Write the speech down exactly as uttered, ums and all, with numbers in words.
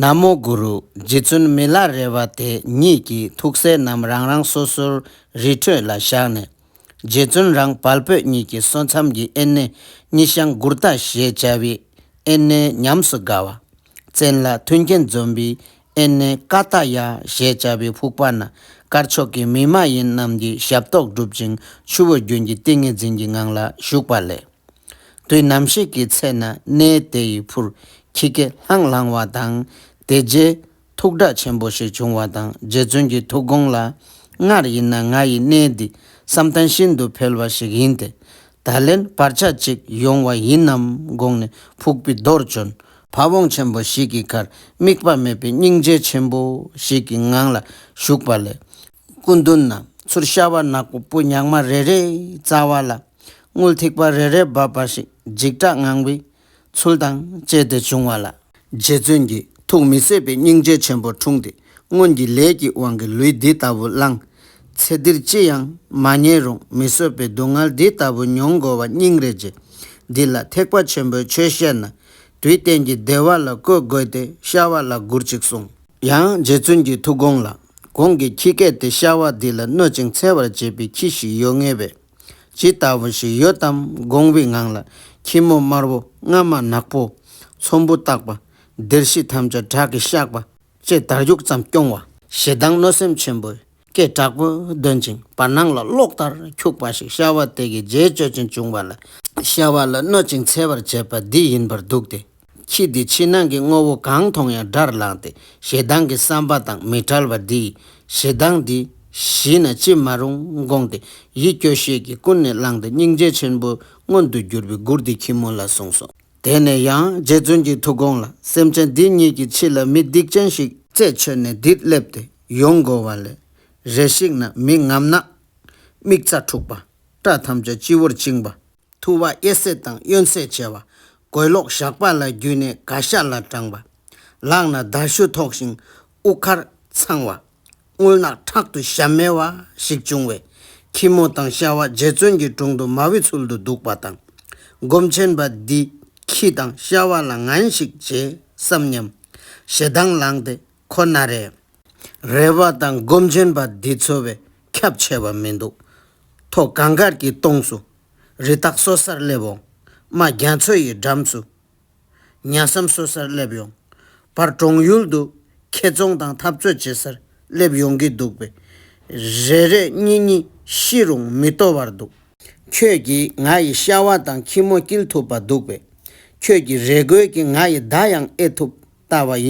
ན་མོ་གུ་རུ། རྗེ་བཙུན་མི་ལ་རས་པ་དེ་ཉིད་ཀྱིས་ཐུགས་སྲས་རྣམས་རང་རང་སོ་སོར་རི་ཁྲོད་ལ་བཞག་ནས། རྗེ་བཙུན་རང་བལ་བོད་གཉིས་ཀྱི་སོ་མཚམས་ཀྱི་ཨེ་ནེ་ཉི་ཤང་གུར་ཏ་ཞེས་བྱ་བའི་ཨེ་ནེ་ཉམས་སུ་དགའ་བ། བཙན་ལ་མཐུན་རྐྱེན་འཛོམས་པའི་ཨེ་ནེ་ཀ་ཏ་ཡ་ཞེས་བྱ་བའི་ཕུག་པ་ན་དཀར་ཕྱོགས་ཀྱི་མི་མ་ཡིན་རྣམས་ཀྱི་ཞབས་ཏོག་སྒྲུབ་ཅིང་ཆུ་བོ་རྒྱུན་གྱི་ཏིང་ངེ་འཛིན་གྱི་ངང་ལ་བཞུགས་པ་ལས། དུས་ནམ་ཞིག་གི་ཚེ་ན་གནས་དེ་ཡི་ཕུར་ཁྱི་སྐད་ལྷང་ལྷང་བ་དང་། དེ་རྗེས་ཐུགས་སྐྲག་ཆེན་པོ་ཞིག་བྱུང་བ་དང་། རྗེ་བཙུན་གྱི་ཐུགས་དགོངས་ལ། སྔར་ཡིན་ན་ང་ཡི་གནས་འདི་བསམ་གཏན་ཤིན་ཏུ་འཕེལ་བ་ཞིག་ཡིན་ཏེ། ད་ལན་བར་ཆད་ཅིག་ཡོང་བ་ཡིན་ནམ་དགོངས་ནས་ཕུག་པའི་རྡོར་བྱོན། ཕ་བོང་ཆེན་པོ་ཞིག་གི་ཁར་དམིགས་པ་མེད་པའི་སྙིང་རྗེ་ཆེན་པོ་ཞིག་གི་ངང་ལ་བཞུགས་པ་ལས། སྐུ་མདུན་ན་ཚུར་ཤ་བ་ནག་པོ་སྤུ་ཉག་མ་རེ་རེའི་རྩ་བ་ལ། དངུལ་ཐིགས་པ་རེ་རེ་བབས་པ་ཞིག་འཇིགས་སྐྲག་ངང་པའི་ཚུལ་དང་བཅས་ཏེ་བྱུང་བ་ལ། རྗེ་བཙུན་གྱིས་ཐུགས་མི་བཟོད་པའི་སྙིང་རྗེ་ཆེན་པོ་འཁྲུངས་ཏེ། སྔོན་གྱི་ལས་ཀྱི་དབང་གིས་ལུས་འདི་ལྟ་བུ་བླངས། ཚེ་འདིར་ཅི་ཡང་མ་རྙེད་རུང་མི་བཟོད་པའི་སྡུག་བསྔལ་འདི་ལྟ་བུ་མྱོང་དགོས་པ་སྙིང་རེ་རྗེ། འདི་ལ་ཐེག་པ་ཆེན་པོའི་ཆོས་བཤད་ན། དུས་གཏན་གྱི་བདེ་བ་ལ་བཀོད་དགོས་ཏེ་ཤ་བ་ལ་གུར་ཅིག་གསུངས། ཡང་རྗེ་བཙུན་གྱི་ཐུགས་དགོངས་ལ། གོང་གི་ཁྱི་སྐད་དེ་ཤ་བ་འདི་ལ་གནོད་ཅིང་འཚེ་བར་བྱེད་པའི་ཁྱི་ཞིག་ཡོད་ངེས་པས། ཇི་ལྟ་བུ་ཞིག་ཡོད་དམ་དགོངས་པའི་ངང་ལ། ཁྱི་མོ་དམར་པོ་རྔ་མ་ནག་པོ། ཚོམ་བུ་བཏགས་པ། སྡེར་བཞི་ཐམས་ཅད་བྲག་གི་བཤགས་པ། ཅེས་དར་རྒྱུག་ཙམ་སྐྱོང་བ། ཞེ་སྡང་གནོད་སེམས་ཆེན་པོས་སྐད་དྲག་པོས་འདོན་ཅིང་བར་སྣང་ལ་གློག་ལྟར་འཁྱུག་པ་ཞིག་ཤ་བ་དེ་གི་རྗེས་གཅོད་ཅིང་བྱུང་བ་ལ། ཤ་བ་ལ་གནོད་ཅིང་འཚེ་བར་བྱེད་པ་འདི་ཡིན་པར་འདུག་སྟེ། ཁྱི་འདི་ཕྱི་ནང་གི་དངོས་པོ་གང་མཐོང་ཡང་དགྲར་ལངས་ཏེ་ཞེ་སྡང་གི་བསམ་པ་དང་མི་བྲལ་བ་འདིས། ཞེ་སྡང་འདི་ཞི་ན་ཅི་མ་རུང་དགོངས་ཏེ། ཡིད་སྐྱོ་ཤས་ཀྱིས་ཀུན་ནས་བསླངས་ཏེ་སྙིང་རྗེ་ཆེན་པོའི་མངོན་དུ་གྱུར་པའི་མགུར་འདི་ཁྱི་མོ་ལ་གསུངས་སོ། དེ་ནས་ཡང་རྗེ་བཙུན་གྱི་ཐུགས་དགོངས་ལ། སེམས་ཅན་འདི་གཉིས་ཀྱི་ཕྱི་ལ་མི་སྡིག་ཅན་ཞིག་རྩད་ཆོད་ནས་འདིར་སླེབས་ཏེ་ཡོང་དགོས་པ་ལས། རེ་ཞིག་ན་མི་ངམ་ནག་མིག་རྩ་འཁྲུགས་པ། སྐྲ་ཐམས་ཅད་སྤྱི་བོར་བཅིངས་པ། ཐུ་བ་གཡས་སེ་དང་གཡོན་སེ་བྱེ་བ། གོས་ལོག་ཞགས་པ་ལ་བརྒྱུས་ནས་ག་ཤ་ལ་དྲངས་པ། ལག་ན་མདའ་གཞུ་ཐོགས་ཤིང་དབུ་སྐར་འཚང་བ། རྔུལ་ནག་ཁྲག་ཏུ་ཞབས་མེ་བ་ཞིག་བྱུང་བས། ཁྱི་མོ་དང་ཤ་བ་རྗེ་བཙུན་གྱི་དྲུང་དུ་མ་བུའི་ཚུལ་དུ་འདུག་པ་དང་། སྒོམ་ཆེན་པ་འདིས་ཁྱི་དང་ཤ་བ་ལ་ངན་ཞིག་བྱས་བསམ་སྙམ། ཞེ་སྡང་ལངས་ཏེ་ཁོ་ན་རེ། རས་པ་དང་སྒོམ་ཆེན་པ་འདི་ཚོ་བས་ཁྱབ་ཆེ་བ་མི་འདུག་ཐོག་གངས་དཀར་གྱི་ལྟོངས་སུ། རི་དྭགས་སོ་སར་སླེབས་འོང་། རྨ་རྒྱ་མཚོ་ཡི་འགྲམ་སུ། ཉ་སྲམ་སོ་སར་སླེབས་ཡོང་། བར་གྲོང་ཡུལ་དུ་ཁེ་བཙོང་དང་འཐབ་རྩོད་བྱེད་སར་སླེབས་ཡོང་གི་འདུག་པས། རེ་རེ་གཉིས་གཉིས་ཤི་རུང་མི་ལྟོ་བར་འདུག་ཁྱོད་ཀྱིས་ང་ཡི་ཤ་བ་དང་ཁྱི་མོ་སྐྱིལ་ཐུབ་པ་འདུག་པས། ཁྱོད་ཀྱི་རེ་དགོས་ཀྱིས་ང་ཡི་མདའ་ཡང་ཨེ་ཐུབ་ལྟ་བ་ཡིན།